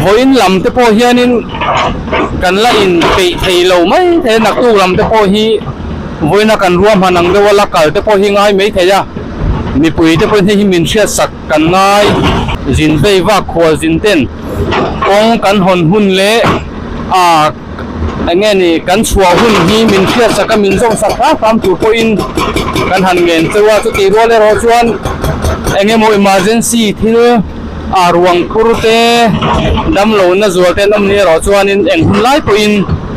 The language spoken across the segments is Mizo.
Vawiin lam te pawh hianin kan la in peih thei lo mai thei a, naktuk lam te pawh hi vawiina kan ruahman ang deuha la kal te pawh hi ngai mai thei a, mipui te pawhin hei hi min hriatsak kan ngai. Zin vei vak khual zin ten kawng kan hawn hun leh ah Eng nge ni, kan chhuah hun hi min hriatsak a, min zawmsak hram hram tur pawhin kan han ngen cheu a, chutih rual erawh chuan eng emaw emergency thil ah ruang phur te, damlohna zual te an awm ni erawh chuanin eng hun lai pawhin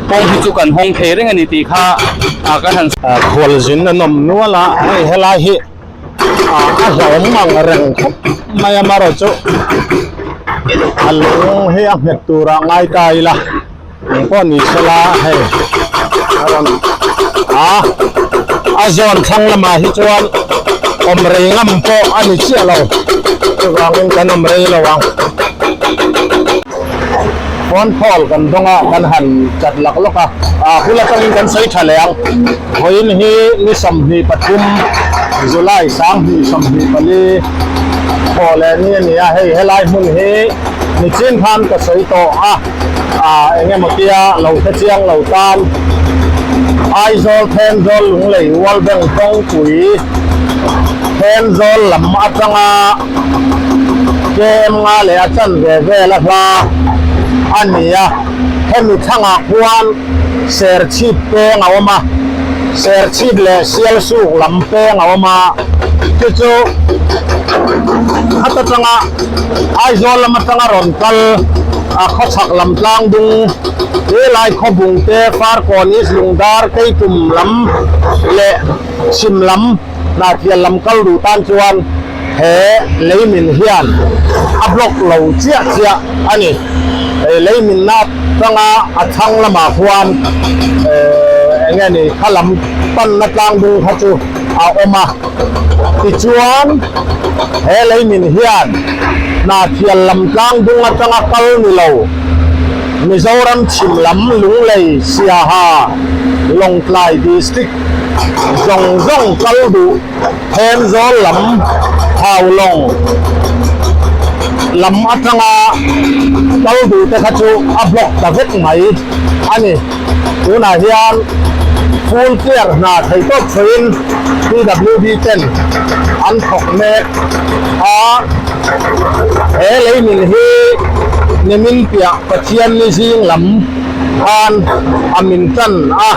kawng hi chu kan hawng thei reng a ni tih kha ah kan han Khualzin an awm nual a, hei helai hi a hlauhawm ang reng khawp mai a marawh chu a lung hi a nghet turah ngai ta ila eng pawh ni sela hei a rawn a a zawn thlang lamah hi chuan awm rei ngam pawh a ni chiah lo chuvangin kan awm rei lo ang. Phone call kan dawng a kan han chat lak lawk a a bul atangin kan sawi tha leh ang vawiin hi ni 23 July 2024 thawh leh ni a ni a hei helai hmun hi nichin khan ka sawi tawh a ah eng emaw tia lo hre chiang lo tan Aizawl Thenzawl Lunglei World Bank kawngpui Thenzawl lam atanga KM nga leh a chanve vel a hla a ni a, hemi thlangah khuan Serchhip peng a awm a, Serchhip leh Sialsuk lam peng a awm a, chu chu khat atanga Aizawl lam atanga rawn kal a khawchhak lam tlang dung helai khawbung te Farkawn East Lungdar Keitum lam leh Chhim lam Hnahtial lam kal duh tan chuan he leimin hian a block lo chiah chiah a ni. Hei leiminna atanga a chhang lamah khuan eng nge ni kha lam panna tlang dung kha chu a awm a. Tichuan he leimin hian Hnahtial lam tlang dung atanga kal ni lo Mizoram chhim lam Lunglei Siaha Lawngtlai District zawng zawng kal duh Thenzawl lam Haulawng lam atanga kal duh te kha chu a block ta vek mai a ni. Tunah hian full clear hna thei tawp chhoin PWD ten an thawk mek a, he leimin hi nimin piah Pathian ni zing lam khan a min tan a,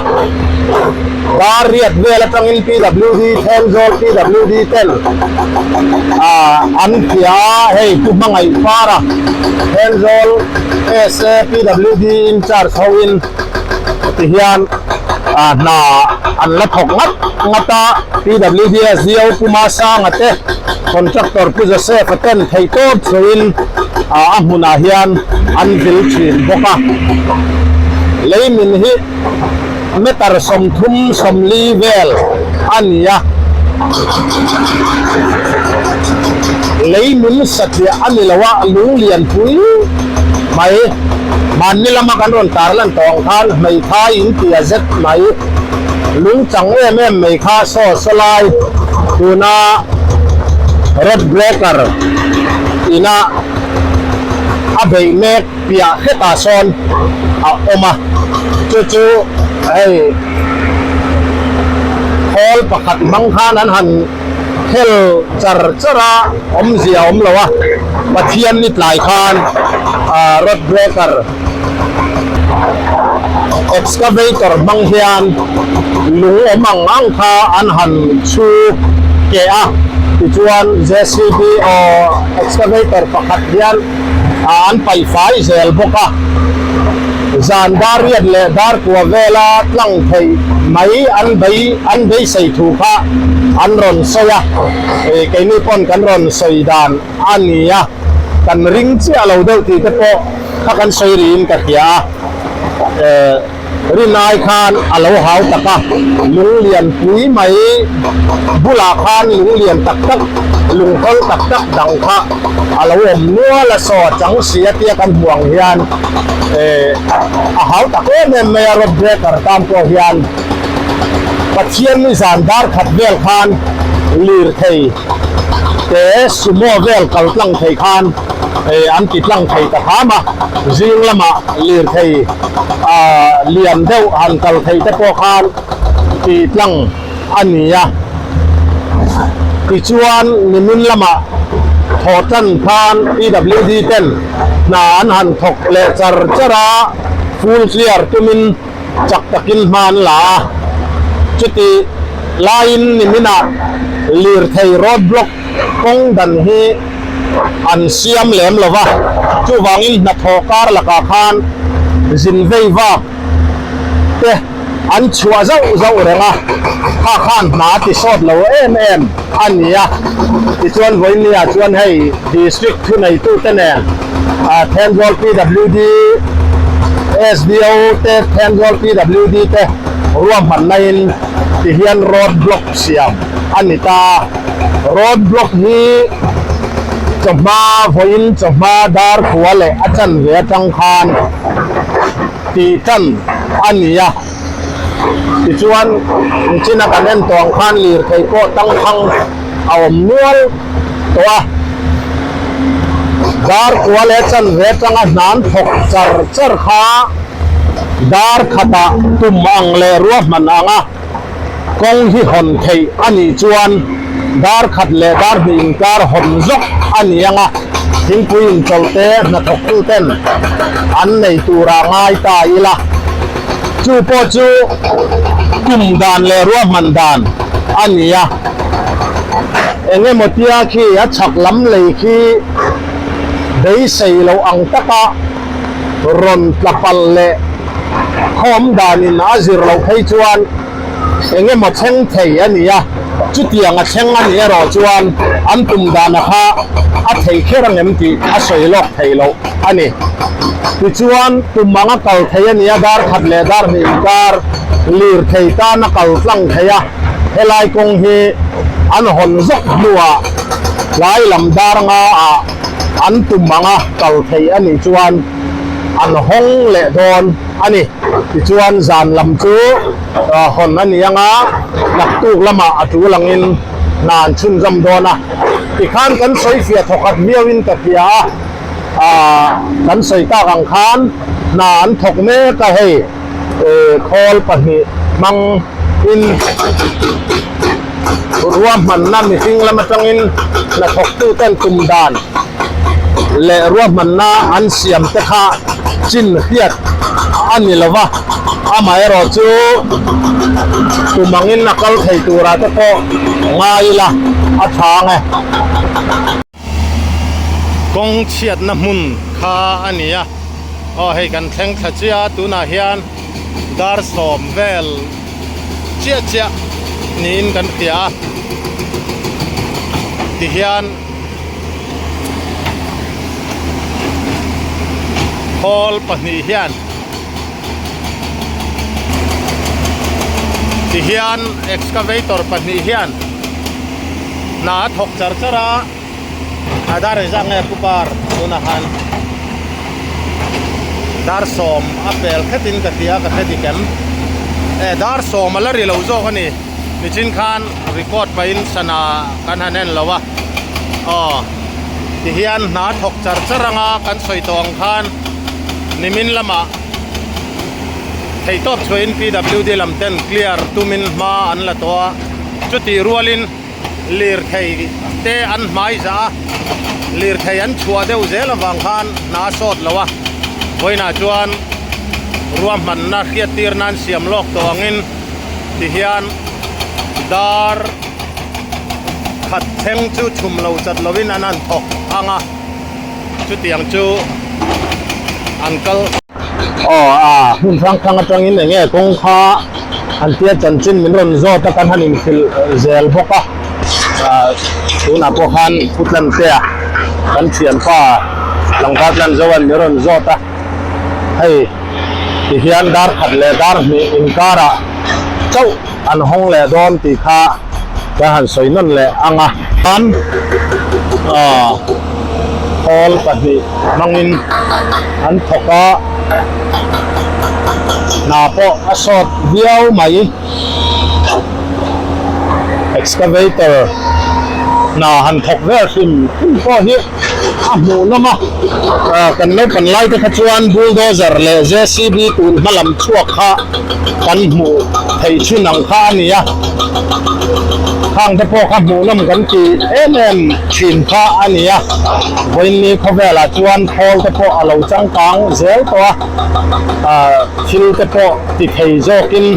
dar riat vel atangin PWD Thenzawl PWD ten an hria a, hei Pu Hmangaih Para Thenzawl SA PWD in charge hoin ti hian hna an la thawk ngat ngat a, PWD SDO Pu Masanga te contractor Pu Joseph-a ten theihtawp chhoin a hmunah hian an vil thin bawk a, leimin hi meter 30 40 vel a ni a, leimin satliah a ni lo a, lung lian pui mai hmanni lama kan rawn tarlan tawh ang khan hmeithai in tia zet mai lung chang em em mai kha saw saw lai tuna road breaker ina a beih mek piah hetah sawn a awm a, chu chu hei khawl pakhat hmang khan an han khel char char a, awmzia a awm lo a, Pathian ni tlai khan road breaker excavator hmang hian lung awm ang ang kha an han chhu keh a, tichuan JCB aw excavator pakhat hian an paih fai zel bawk a, zan dar riat leh dar kua vela tlang theih mai an bei an beisei thu kha an rawn sawi a, keini pawn kan rawn sawi dan a ni a, kan ring chiah lo deuh tih te pawh kha kan sawi riin ka hria a. Rinai khan a lo hau tak a, lunglian pui mai bulah khan lunglian tak tak, lunghawl tak tak dang kha a lo awm nual a, saw a chang si a tia kan hmuh ang hian eh a hau tak em em mai a, road breaker tan pawh hian Pathian ni zan dar khat vel khan lirthei. te sumo vel kal tlang thei khan an ti tlang thei ta hram a, zing lamah lirthei lian deuh han kal thei te pawh khan ti tlang a ni a. Tichuan nimin lamah thawh tan khan PWD ten hna an han thawk leh char char a, full clear tumin chak takin hma an la a. Chuti laiin niminah lirthei road block kawng dan hi an siam lem lo va, chuvangin hnathawh kar lakah khan zin vei vak te an chhuah zauh zauh reng a, kha khan hna a ti sawt lo em em a ni a. Tichuan vawinia chuan hei District thuneitute nen Thenzawl PWD, SDO te Thenzawl PWD te ruahmanna-in ti hian road block siam a ni ta a. Road block hi chawhma vawiin chawhma dar khua leh a chanve atang khan tih tan a ni a, tichuan nichina kan en tawh ang khan lirthei pawh tangkhang a awm nual tawh a, dar kua leh chanve atanga hnan thawk char char kha dar khatah tum ang leh ruahman ang a. Kawng hi hawn theih a nih chuan dar khat leh dar hnih inkar hawn zawk a ni ang a, thingpui inchawlhte hnathawktuten an nei tura ngai ta ila. Chu pawh chu kum dan leh ruahman dan a ni a, eng emaw tia khi a chhak lam lei khi beisei loh ang taka rawn tla palh leh khawm danin a zir loh phei chuan eng emaw thleng thei a ni a, chutiang a thleng a nih erawh chuan an tum dana kha a thei kher ang em tih a sawi lawk thei loh a ni. Tichuan, tum anga kal thei a ni a, dar khat leh dar hnih inkar lirthei tan a kal tlang thei a, helai kawng hi an hawn zawk hnuah tlai lam dar nga ah an tum anga kal thei a nih chuan an hawng leh dawn a ni. Tichuan zan lam chu hawn a ni anga naktuk lamah a tul angin hna an chhunzawm dawn a. Tikhan kan sawi fiah thawkhat viauin ka hria a, aah kan sawi tak ang khan hna an thawk mek a hei khawl pahnih hmang in Ruahmanna mihring lam atangin hnathawktuten tum dan leh ruahmanna an siam te kha chin hriat a ni lo va, amaherawh chu tum angin a kal thei turah te pawh ngai ila a tha ang e. Kawng chhiatna hmun kha a ni a, aw hei kan thleng thla chiah a tunah hian dar sawm vel chiah chiah niin kan hria a tihian khawl pahnih hian tihian excavator pahnih hian hna a thawk char char a a dar engzat nge pu par tunah khan dar sawm a pel khetin ka hria ka hre dik em e dar sawm a la ri lo zawk a ni nichin khan record pahin sana kan han en lo a aw tihian hna thawk char char anga kan sawi tawh ang khan nimin lamah theihtawp chhuahin P_W_D lam ten clear tumin hma an la tawh a chutih rualin. Lirthei te an hmai zah a, lirthei an chhuah deuh zel avang khan hna a sawt lo a, vawiinah chuan ruahmanna hriat tir nan siam lawk tawh angin tihian dar khat thleng chu chhum lo chat lovin an han thawk ang a, chutiang chu an kal. Aw a, hmun hrang hrang atangin eng nge kawng kha an tia chanchin min rawn zawt a kan han inhrilh zel bawk a, tunah pawh khan Pu Tlantea kan thianpa tlangval Tlanzoa'n min rawn zawt a, hei tihian dar khat leh dar hnih inkarah chauh an hawng leh dawn tih kha ka han sawi nawn leh ang a. Khan khawl pahnih hmangin an thawk a, hna pawh a sawt viau mai. Excavator. Hna han thawk vel hrim hrim pawh hi a hmuhnawm a, kan naupan lai te kha chuan bulldozer leh JCB tun hma lam chhuak kha kan hmuh theih chhun ang kha a ni a, khang te pawh kha hmuhnawm kan ti em em thin kha a ni a, vawiinni khawvelah chuan khawl te pawh a lo changkang zel tawh a, thil te pawh ti thei zawkin.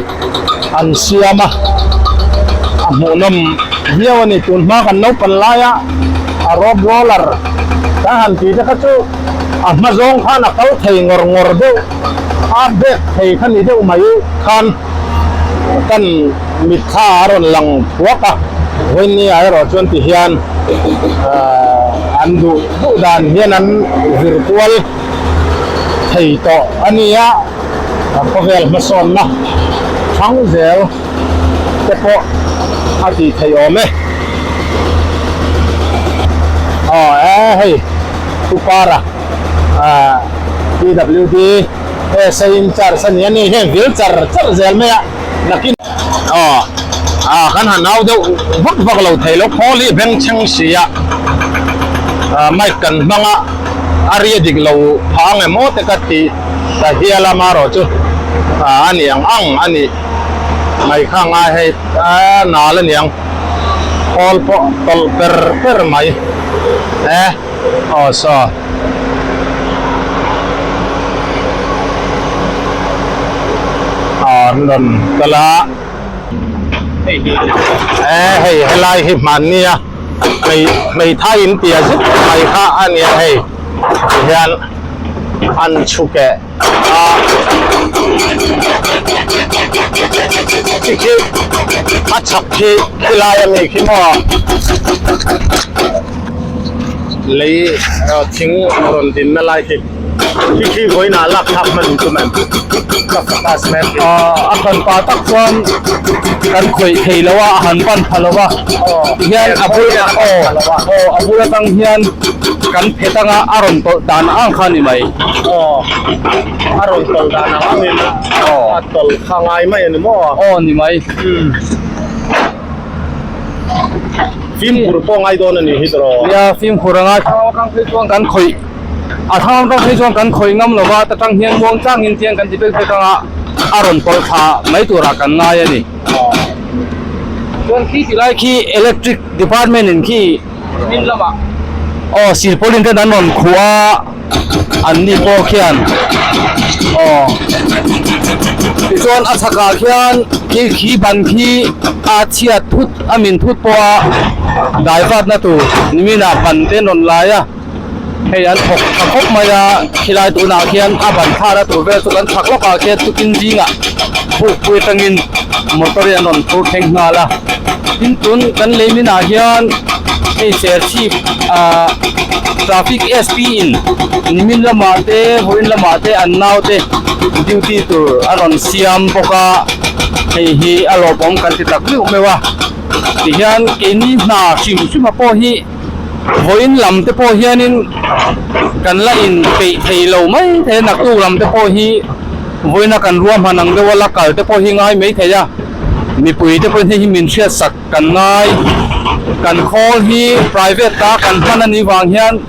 an siam a, a hmuhnawm viau a ni. Tun hma kan naupan laia a road roller kan han tih te kha chu a hma zawng khan a kal thei ngawr ngawr deuh a, brake thei kha ni deuh mai khan kan mitthla a rawn lang thuak a, vawiinni ah erawh chuan ti hian ahh an duh duh dan hian an vir kual thei tawh a nia. Khawvel hmasawnna thang zel te pawh a tih theih awm e. Aw e hei Pupara ah PWD SA in charge a ni a ni heng vil char char zel mai a nakin aw ah kan han au deuh vak vak lo thei lo khawl hi bengchheng si a ah mic kan hmang a a ri a dik lo phang emaw te ka tih. Ta hial a marawh chu a ni ang ang a nih mai kha ngai hei a nal a niang khawl pawh tawlh per per mai e aw saw. An rawn kal a e hei helai hi hmanni a hmeithai in tia zet mai kha a nia hei tihian. an chhuk eh a khi khi a chhak khi khilai ami khi maw lei thing rawn din na lai khi khi khi vawiin ah lak thlak hman tum em ka focus mek a han pa tak chuan kan khawih thei lo a a han pan pha lo a tihian a bul aw aw a bul atang hian. Kan phet anga a rawn tawlh dan ang kha ni mai. Aw, a rawn tawlh dan ang angin a tawlh kha ngai mai a ni maw? Aw ni mai. Fimkhur pawh ngai dawn a nih hi tawh. Nia, fimkhur a ngai. Thlang atang phei chuan kan khawih, a thlang atang phei chuan kan khawih ngam lova, ta tang hian muang changin tiang kan ti vek vek anga a rawn tawlh thla mai turah kan ngai a ni. Chuan khi ti lai khi electric department in khi. Min lamah aw silpaulin ten an rawn khuh a an ni pawh khian aw tichuan a chhakah khian khi khi ban khi a chhiat thut a min thut pawh a dai vatna tur niminah ban te an rawn lai a hei an thawk tha khawp mai a khilai tunah khian a ban thar a tur vel chu kan chhak lawkah khian tukin zingah bukpui atangin motor in an rawn phur thleng nghal a. Tin tun kan lei minah hian hei Serchhip ah traffic SP in nimin lamah te vawiin lamah te an naute duty tur a rawn siam bawk a hei hi a lawmawm kan ti tak meuh meuh a tihian keini hna hrim hrim a pawh hi vawiin lam te pawh hianin kan la inpeih thei lo mai thei a naktuk lam te pawh hi vawiina kan ruahman ang deuh a la kal te pawh hi ngai mai thei a. Mipui te pawhin hei hi min hriatsak kan ngai, kan khawl hi private a kan hman a nih vang hian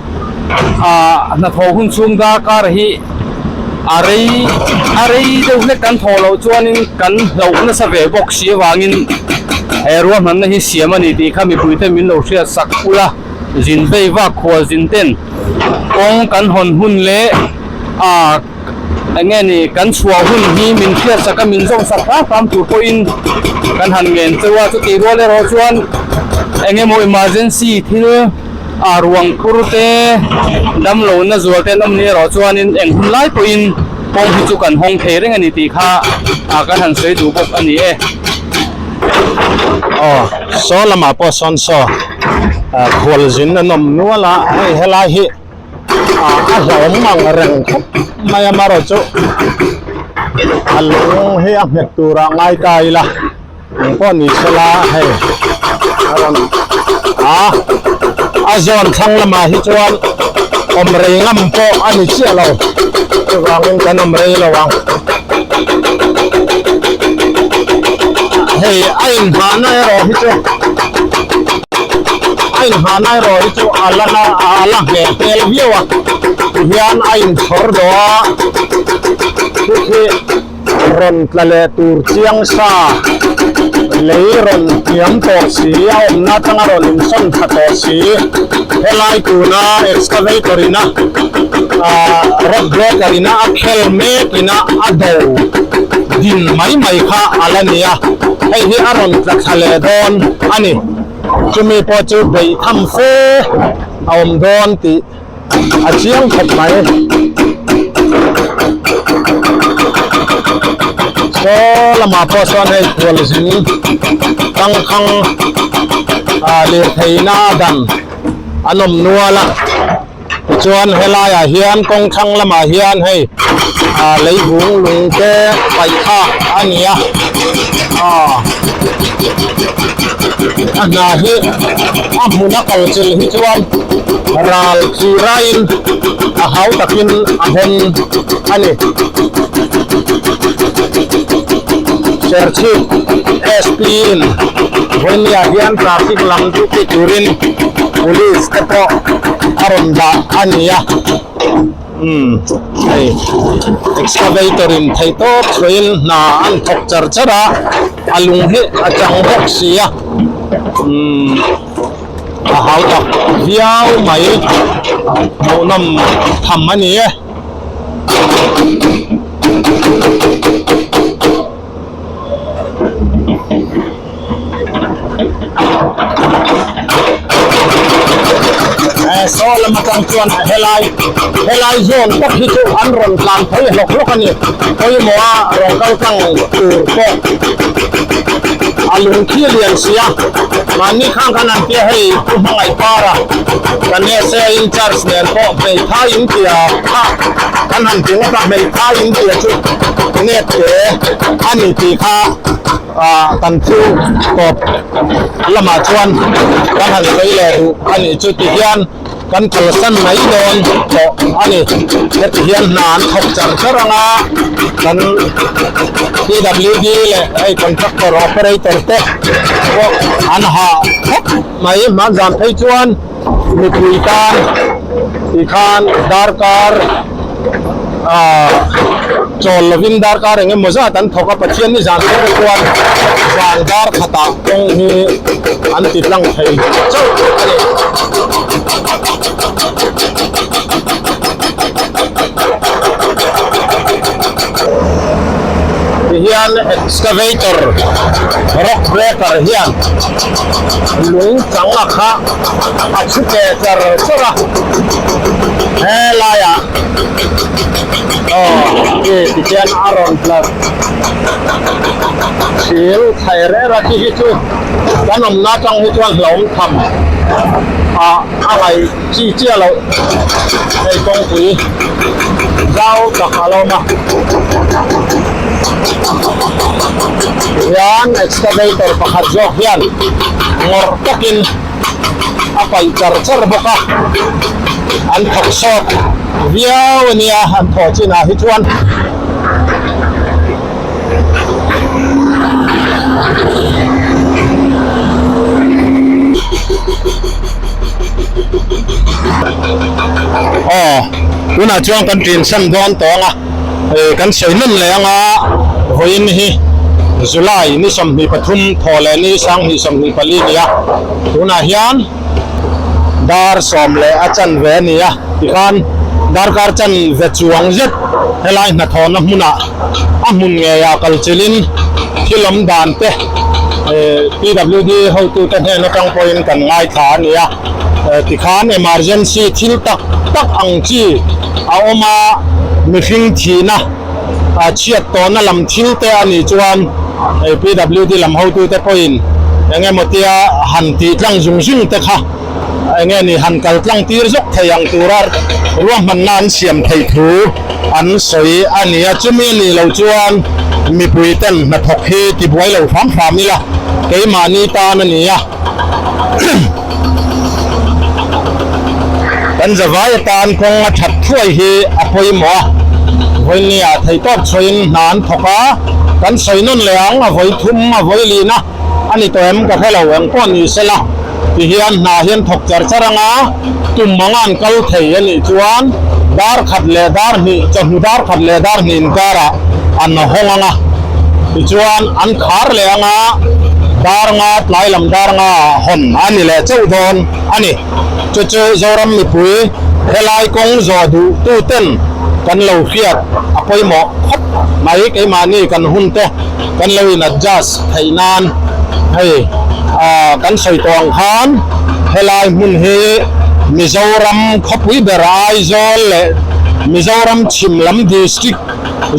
ah hnathawh hun chhung darkar hi a rei a rei deuh hlek kan thawh loh chuanin kan hlauh nasa ve bawk si avangin he ruahmanna hi siam a ni tih kha mipui te min lo hriatsak ula zin vei vak khual zin ten kawng kan hawn hun leh ah. Eng nge ni kan chhuah hun hi min hriatsak a min zawmsak hram hram tur pawhin kan han ngen cheu a, chutih rual erawh chuan eng emaw emergency thil ah ruang phur te damlohna zual te an awm ni erawh chuanin eng hun lai pawhin kawng hi chu kan hawng thei reng a ni tih kha ah kan han sawi duh bawk a ni e. Aw saw lamah pawh sawn saw khualzin an awm nual a hei helai hi. a hlauhawm ang reng khawp mai a marawh chu a lung hi a nghet tur ah ngai ta ila eng pawh ni sela hei a rawn a a zawn thlang lamah hi chuan awm rei ngam pawh a ni chiah lo chuvangin kan awm rei lo ang hei a inhahna erawh hi chu. A inhahna erawh hi chu a la na a la ngheh hmel viau a tihian a inchhawr dawh a khi khi rawn tla leh tur chiang sa lei rawn hniam tawh si a awmna atanga rawn insawn tha tawh si helai tuna excavator ina ah rock breaker ina a khel mek ina a do din mai mai kha a la ni a hei hi a rawn tla thla leh dawn a ni chumi pawh chu beih tham fe a awm dawn tih a chiang khawp mai. Saw lamah pawh sawn hei khualzin tangkhang ah lirtheihna a dan an awm nual a tichuan helaiah hian kawng thlang lamah hian hei ah leivung lung te paih thlak a ni a aw a hna hi a hmun a kal chilh hi chuan ral chi raiin a hau takin a hawn a ni. Serchhip SP in vawinia hian traffic lam duty turin police te pawh a rawn dah a ni a. Umm hei excavator in theihtawp chhuahin hna an thawk char char a a lung hi a chang bawk si a umm a hau tak viau mai hmuhnawm tham a ni e. Saw lam atang chuan helai helai zawn tak hi chu an rawn tlan phei hlawk hlawk a ni pawimawh a rawn kal tlang tur pawh a lungthi lian si a mahni khang khan an tia hei pu hmangaih para kan SA in charge nen pawh hmeithai in tia kha kan han ti ngawt a hmeithai in tia chu nep te a ni tih kha ah kan thu tawp lamah chuan kan han sawi leh duh a nih chu ti hian kan kalsan mai dawn tawh a ni heti hian hna an thawk char char ang a kan P_W_D leh hei contractor operator te pawh an hah khawp mai hmanzan phei chuan mipui tan tikhan darkar ah chawl lovin darkar eng emaw zat an thawk a Pathian ni zan theuh te chuan zan dar khatah kawng hi an ti tlang thei chauh a ni. Tihian excavator rock breaker hian lung chang a kha a chhu ke char char a helaiah aw khi tihian a rawn tla thil thlai reh reh chi hi chu kan awmna atang hi chuan hlauhawm tham ah a ngaih chi chiah loh hei kawngpui zau tak a lo awm a tihian excavator pakhat zawk hian ngawrh takin a paih char char bawk a an thawk sawt viau a nia an thawh chinah hi chuan. Aw tunah chuan kan ṭin san dawn tawng a eh kan sawi nawn leh anga vawiin hi July ni 23 thaw leh ni 2024 a ni a tunah hian dar sawm leh a chanve a ni a tikhan darkar chanve chuang zet helai hnathawhna hmunah a hmun ngeiah kal chilhin thil awm dan te PWD hotute hnen atang pawhin kan ngaithla a ni a tikhan emergency thil tak tak ang chi a awm a mihring thihna a chhiat tawhna lam thil te a nih chuan PWD lam hotute pawhin eng emaw tia han tih tlang zung zung te kha eng nge ni han kal tlang tir zawk thei ang tura ruahmanna an siam theih thu an sawi a ni a. Chumi a nih loh chuan mipui ten hnathawk hi tibuai lo hram hram ila keimahni tan a ni a. Kan zavai atan kawng a that thuai hi a pawimawh a, vawinia theihtawp chhuahin hna an thawk a, kan sawi nawn leh ang a vawi thum a vawi lihna a ni tawh em ka hre lo eng pawh ni sela. Tihian hna hian thawk char char anga tum anga an kal thei a nih chuan dar khat leh dar hnih chawhnu dar khat leh dar hnih inkarah an hawng anga tichuan an khar leh anga dar nga tlai lam dar nga ah hawn a ni leh chauh dawn a ni. Chu chu Zoram mipui helai kawng zawh duh tu ten kan lo hriat a pawimawh khawp mai keimahni kan hun te kan lo in adjust theih nan hei kan sawi tawh ang khan helai hmun hi Mizoram khawpui ber Aizawl leh Mizoram chhim lam district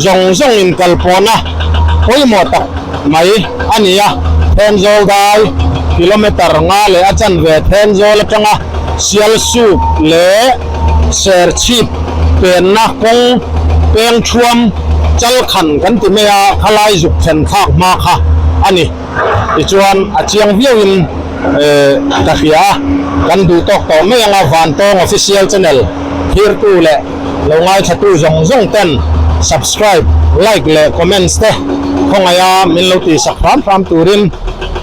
zawng zawng in kal pawhna pawimawh tak mai a ni a, Thenzawl dai kilometer nga leh a chanve Thenzawl atanga Sialsuk leh Serchhip penna kawng peng thuam chalkhan kan ti mai a, khalai zuk thlen thlak hma kha a ni. Tichuan a chiang viauin ka hria a, kan duh tawk tawh mai anga Vantawng Official Channel thirtu leh lo ngaithlatu zawng zawng ten subscribe, like leh comments te khawngaih a min lo tihsak hram hram turin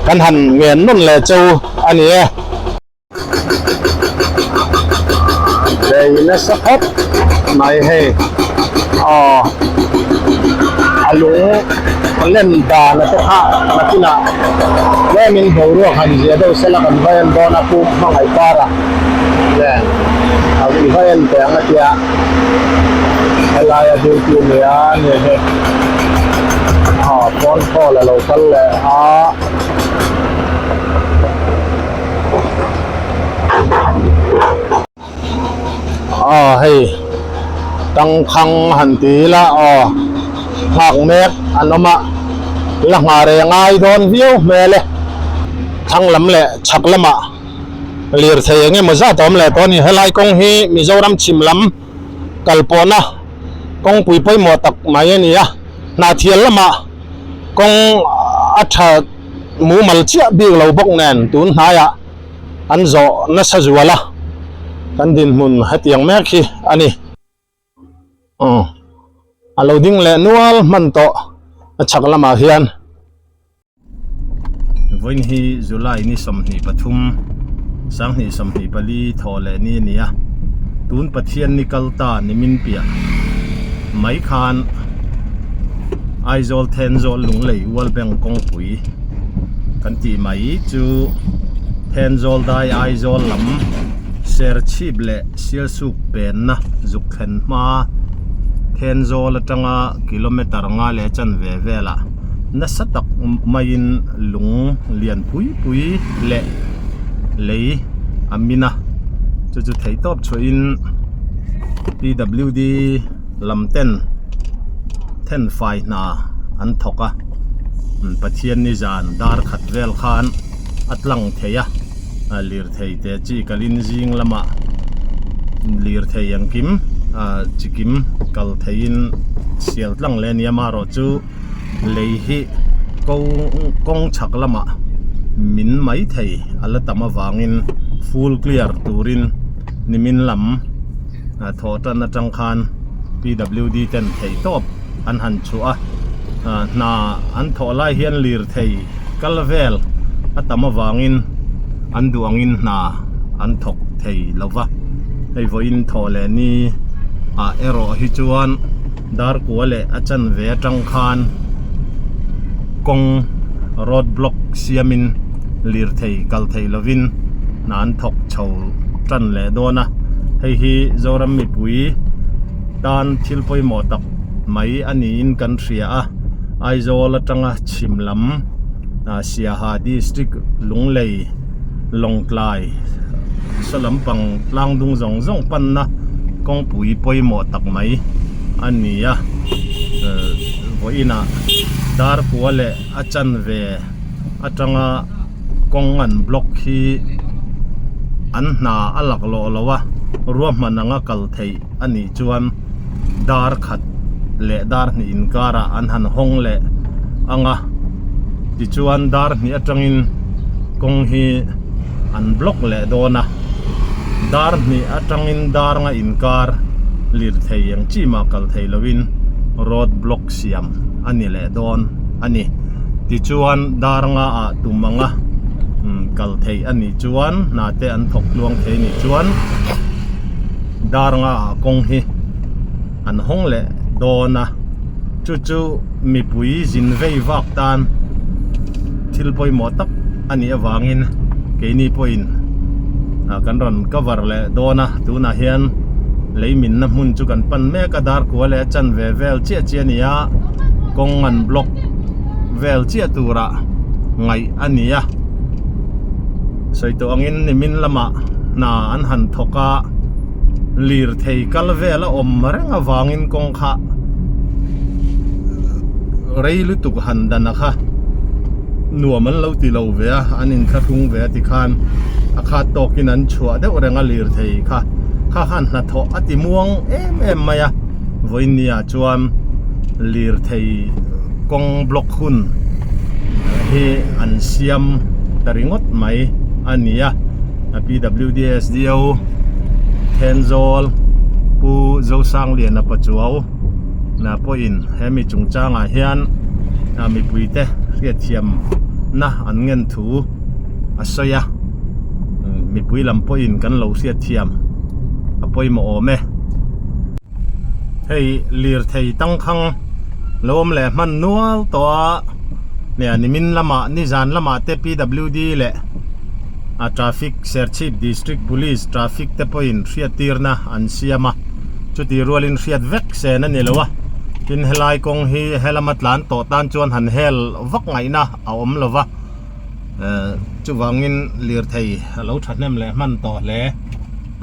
kan han ngen nawn leh cheu a ni e. Bei nasa khawp mai hei aw a lung a len dan a te kha nakinah tlemin boruak han zia deuh sela kan va en dawn a pum hmangaih kara nen a i va en teh ang a tia helaia duty nia ni hei aw phone call a lo kal leh a. Aw hei tangkhang han ti ila aw nghak mek an awm a la nghah reh ngai dawn viau hmel e thlang lam leh chhak lamah lirthei eng emaw zat a awm leh tawh a ni helai kawng hi Mizoram chhim lam kal pawhna kawngpui pawimawh tak mai a ni a hnahthial lamah kawng a tha mumal chiah bik lo bawk nen tun hnaiah an zawh nasa zual a kan dinhmun hetiang mek hi a ni aw a lo ding leh nual hman tawh a chhak lamah hian. Vawiin hi July ni 23 2024 thawh leh ni a ni a tun Pathian ni kal ta nimin piah mai khan Aizawl Thenzawl Lunglei World Bank kawngpui kan tih mai chu Thenzawl dai Aizawl lam Serchhip leh Sialsuk penna zuk thlen hma Thenzawl atanga kilometer nga leh chanve velah nasa tak maiin lung lian pui pui leh lei a min a chu chu theihtawp chhuahin P_W_D lam ten thenfai hna an thawk a Pathian ni zan dar khat vel khan a tlang thei a lirthei te chi kalin zing lamah lirthei engkim ah chikim kal theiin sial tlang leh a ni a amaherawhchu lei hi ko kawng chhak lamah min mai thei a la tam avangin full clear turin nimin lam thawh tan atang khan P_W_D ten theih tawp an han chhuah a hna an thawh lai hian lirthei kal vel a tam avangin an duh angin hna an thawk thei lo va hei vawiin thawh leh ni ah erawh hi chuan dar kua leh a chanve atang khan kawng road block siamin lirthei kal thei lovin hna an thawk chho tan leh dawn a hei hi Zoram mipui tan thil pawimawh tak mai a niin kan hria a Aizawl atanga chhim lam Siaha district Lunglei Lawngtlai saw lampang tlang dung zawng zawng panna kawngpui pawimawh tak mai a ni a vawiinah dar kua leh a chanve atanga kawng an block hi an hna a laklawh lo a ruahman anga kal theih a nih chuan dar khat leh dar hnih inkarah an han hawng leh ang a tichuan dar hnih atangin kawng hi an block leh dawn a dar hnih atangin dar nga inkar lirthei eng chi mah kal thei lovin road block siam a ni leh dawn a ni tichuan dar nga ah tum ang a. kal theih a nih chuan hna te an thawk tluang thei nih chuan dar nga ah kawng hi an hawng leh dawn a chu chu mipui zin vei vak tan thil pawimawh tak a nih avangin keini pawhin ah kan rawn cover leh dawn a tunah hian lei minna hmun chu kan pan mek a dar kua leh a chanve vel chiah chiah a ni a kawng an block vel chiah turah ngaih a ni a sawi tawh angin nimin lamah hna an han thawk a lirthei kal vel a awm reng avangin kawng kha rei lutuk han dan a kha nuam an lo ti lo ve a an inthlahrung ve a tikhan a khat tawkin an chhuah deuh reng a lirthei kha kha khan hnathawh a ti muang em em mai a vawinia chuan lirthei kawng block hun hi an siam ta ringawt mai a ni a P_W_D S_D_O Thenzawl Pu Zosangliana Pachuau na pawhin hemi chungchangah hian mipuite hriatthiam na an ngen thu a sawi a mipui lam pawhin kan lo hriatthiam a pawimawh awm e. Hei lirthei tangkhang lo awm leh hman nual tawh a nia nimin lamah nizan lamah te P_W_D leh a traffic Serchhip District Police traffic te pawhin hriattirna an siam a chutih rualin hriat vek sen a ni lo a tin helai kawng hi helama tlan tawh tan chuan han hel vak ngaihna a awm lo va ehh chuvangin lirthei a lo thahnem leh hman tawh hle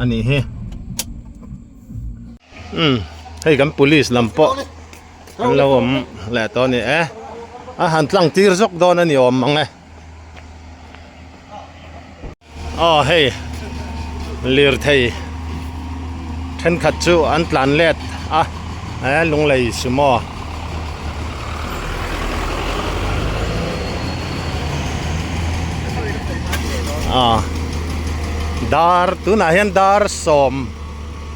a nih hi. Umm hei kan police lam pawh an lo awm leh tawh a ni e a han tlang tir zawk dawn a ni awm ang e aw hei lirthei thenkhat chu an tlan let a e lunglei sumo. Ah dar tunah hian dar sawm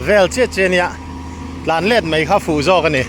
vel chiah chiah a nia tlan let mai kha fuh zawk a ni.